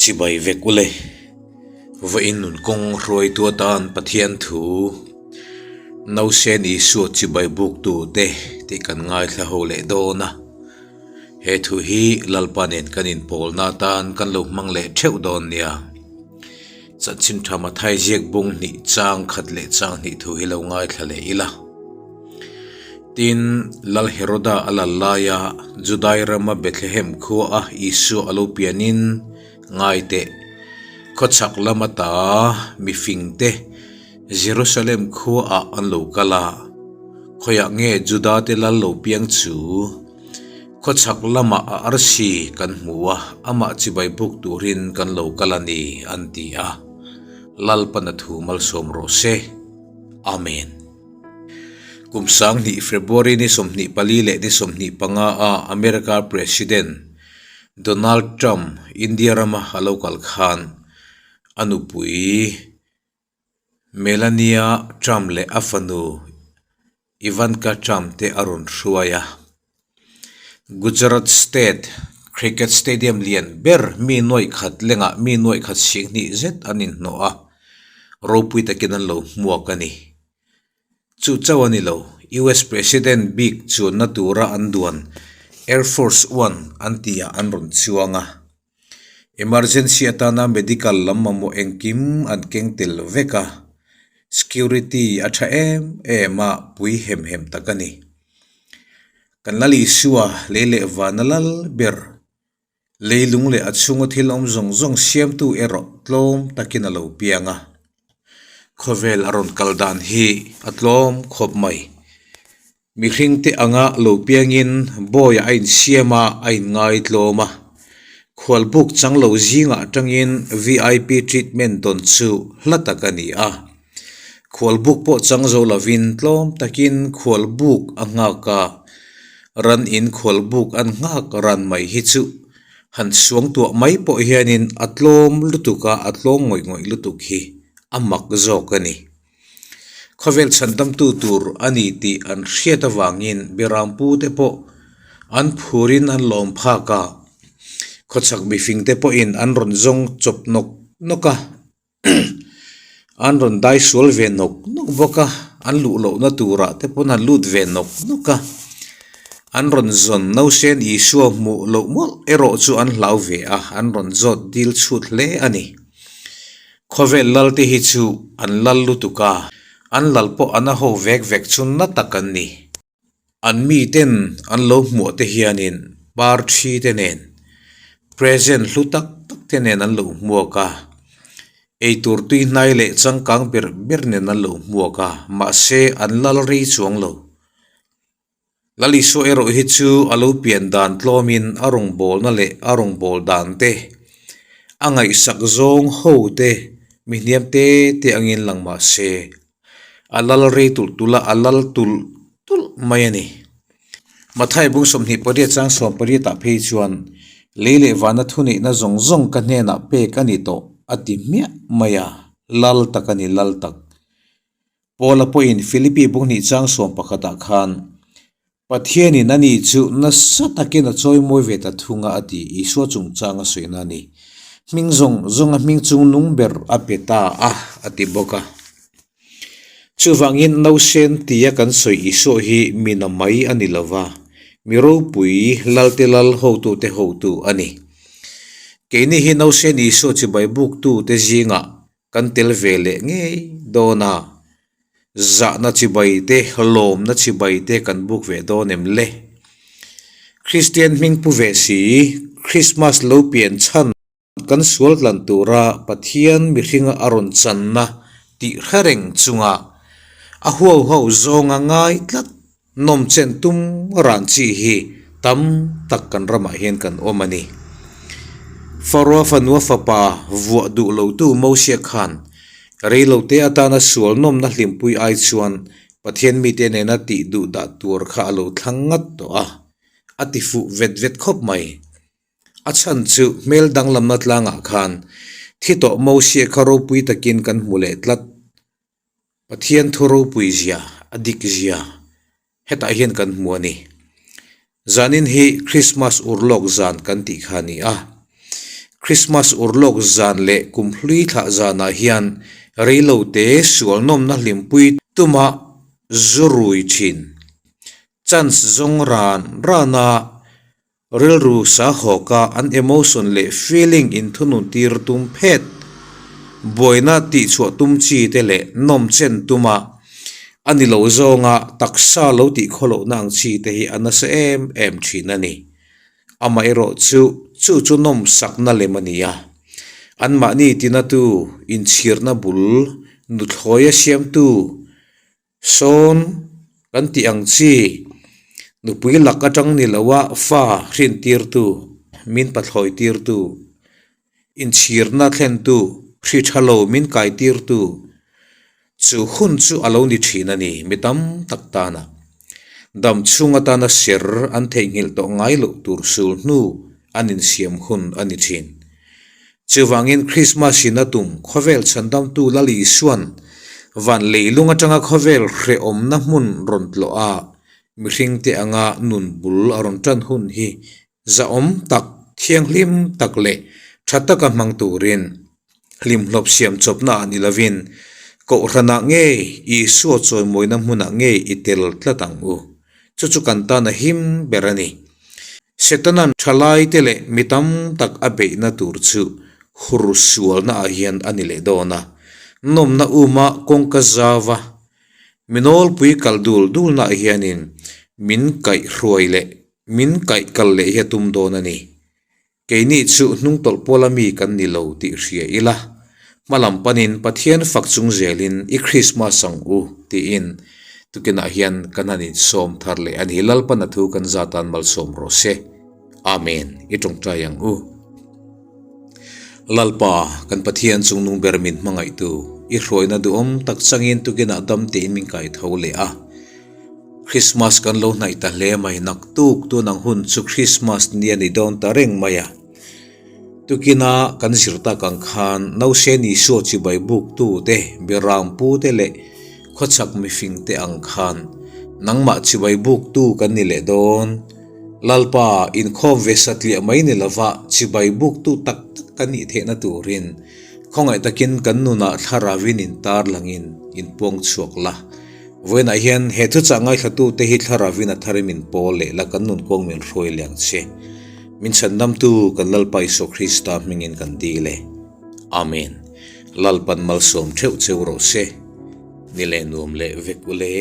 Chibai vek ule. Vawiin nun kawng hruaitu atan Pathian thu Nausen Isua chibai buktu te tih kan ngaithla ho leh dawn a. He thu hi Lalpa nen kan inpawlna atan kan lo hmang leh theuh dawn nia. Chanchin tha Mathai ziak bung hnih chang khat leh chang hnih thu hi lo ngaithla leh ila. Tin, Lal Heroda a lal laia Judai rama Bethlehem khua a Isua a lo pianin ngai teh. Khawchhak lam ata mifingte Jerusalem khua ah an lo kal a, khawiah nge Juda te lal lo piang chu? Khawchhak lamah a arsi kan hmu a, amah chibai buk turin kan lo kal a ni, an ti a. Lalpana thu malsawm rawh se. Amen. Kum sanghnih February ni 24 leh ni 25 a America President Donald Trump India rama a lo kal khan a nupui Melania Trump leh a fanu Ivanka Trump te a rawn hruai a. Gujarat State Cricket Stadium lian ber mi nuaih khat lengah mi nuaih khat singhnih zet an inhnawh a, ropui takin an lo hmuak a ni. Chu chauh a ni lo, US President bik chuanna tura an duan Air Force One an tihah an rawn chuang a. Emergency atana medical lam mamawh engkim an keng tel vek a, security a tha em em a, pui hem hem tak a ni. Kan Lal Isua lei leh vana lal ber, leilung leh a chhunga thil awm zawng zawng siamtu erawh tlawm takin a lo piang a. Khawvel a rawn kal dan hi a tlawm khawp mai. Mihringte anga lo piangin bawiah a insiam a, a inngaitlawm a. Khualbuk chang lo zingah atangin VIP treatment dawn chu hla tak a ni a. Khualbuk pawh chang zo lovin tlawm takin khualbuk a nghak a, ran in khualbuk an nghak ran mai hi chu han suang tuah mai pawh hianin a tlawm lutuk a, a tlawm ngawih ngawih lutuk hi a mak zawk a ni. Khawvel chhandamtu tur a ni tih an hriat avangin Birampu te pawh an phurin an lawm phak a, khawchhak mifing te pawhin an rawn zawng chawp nawk nawk a. An rawn dai sual ve nawk nawk bawk a, an luh lohna turah te pawn an lut ve nawk nawk a. An rawn zawn Nausen Isua hmuh loh mawlh erawh chu an hlau ve a, an rawn zawt dil chhut hle a ni. Khawvel lal te hi chu an lal lutuk a, an lal pawh an a ho vek vek chu na tak an ni. An miten an lo hmuah te hianin par thi te nen present hlu tak tak te nen an lo hmuak a, eitur tui hnai leh changkang ber ber nen an lo hmuak a, mahse an lal rei chuang lo. Lal Isua erawh hi chu a lo pian dan tlawmin a rawngbawlna leh a rawngbâwl dan te, a ngaihsak zawng ho te mi hniam te te angin lang mahse A lal rei tulh tulh a, a lal tulh tulh mai a ni. Mathai bung 28 chang 18 ah phei chuan, Lei leh vana thuneihna zawng zawng ka hnenah pek a ni tawh a ti hmiah mai a, lal tak a ni, lal tak. Paula pawhin Philippi bung hnih chang 11 ah khan, Pathianin ani chu nasa takin a chawimawi ve ta thung a a ti, Isua chungchang a sawina a ni. Hming zawng zawng a hming chung nung ber a pe ta a, a ti bawk a. Chuvangin nausen tia kan sawi Isua hi mi na mai a ni lo va, mi ropui, Lalte Lal hotute hotu a ni. Keini hi nausen Isua chibai buktute zingah kan tel ve leh ngei dawn a, zahna chibai te, lawmna chibai te kan buk ve dawn em le? Kristian hming pu ve si, Krismas lo pian chhan kan sual tlan tura Pathian mihringa a rawn channa tih hre reng chunga a huau ho zawnga ngai tlat Nawm chen tum ran chi hi tam tak kan ramah hian kan awm a ni. Faroa fanua fapa vuah duh lotu Mosia khan reilote atana sual nawmna hlimpui ai chuan Pathian mite nena tih duh dah tur kha a lo thlang ngat tawh a, a ti fuh vet vet khawp mai. A chhan chu hmel danglamna tlangah khan thi tawh Mosia kha ropui takin kan hmu leh tlat. Pathian thu ropui zia, a dik zia hetah hian kan hmu a ni. Zanin hi Christmas urlawk zan kan tih kha a ni a. Krismas urlawk zan leh kumhlui thlah zanah hian reilote sual nawmna hlimpui tuma zu rui thin. Chance zawng ran rana rilru sahawka an emotion leh feeling inthunun tir tum phet. Buaina tihchhuah tum chi te leh nawmchen tuma a ni lo zawnga taksa lo tihkhawlohna ang chi te hi a nasa em em thin a ni. Amaherawh chu, chu chu nawmsakna lem a ni a. Anmahni tinatu inchhirna bul nuthlawia siamtu sawn kan tih ang chi, nupui lak atang ni loa fa hrintirtu, min pathlawitirtu, inchhirna thlentu, hri tha lo min kaitirtu, Chu hun chu a lo ni thin a ni, mi tam tak tana dam chhung atana ser an theihnghilh tawh ngai loh tur sul hnu an insiam hun a ni thin. Chuvangin Krismas in a tum khawvel chhandamtu Lal Isua'n van leilung atanga khawvel hrehawmna hmun rawn tlawh a, mihringte anga nun bul a rawn tan hun hi zahawm tak, thianghlim tak leh tha taka hmang turin Hlimhlawp siam chawpna ah ni lovin Kohhranah ngei Isua chawimawina hmunah ngei i tel tlat ang u. Chu chu kan tan a him ber a ni. Setanan thalaite leh mi tam tak a beihna tur chu hur sualna ah hian a ni leh dawn a. Nawmna uma kawngka zauva mi nawlpui kal dul dulna ah hianin min kaihhruai leh min kaih kal leh hi a tum dawn a ni. Keini chu hnungtawlh pawla mi kan ni lo tih hria ila, hmalam panin Pathian fak chung zelin i Krismas ang u tiin tukinah hian kan han insawm thar leh a ni. Lalpan a thu kan zatan malsawm rawh se. Amen. I tawngtai ang u. Lalpa, kan Pathian chungnung ber min hmangaihtu, i hruaina duhawm tak changin tukinah dam tein min kaitho leh a. Christmas kan lo hnaih ta hle mai, naktuk tun ang hun chu Christmas ni a ni dawn ta reng mai a. Tukina kan zir tak ang khan Nausên Isua chibai buktu te, Birampu te leh khawchhak mifing te ang khan nangmah chibai buktu kan ni leh dawn. Lalpa, inkhawm ve satliah mai ni lova chibai buktu tak tak kan nih theihna turin khawngaih takin kan nunah thlarauin intar langin inpuang chhuak la. Vawiinah hian he thuchah ngaithlatute hi thlarauin a tharin min pawl leh la kan nun kawng min hruai leh ang che. Min chhandamtu kan Lalpa Isua Krista hmingin kan dil e. Amen. Lalpan malsawm theuh cheu rawh se. Ni leh nuam leh vek u le.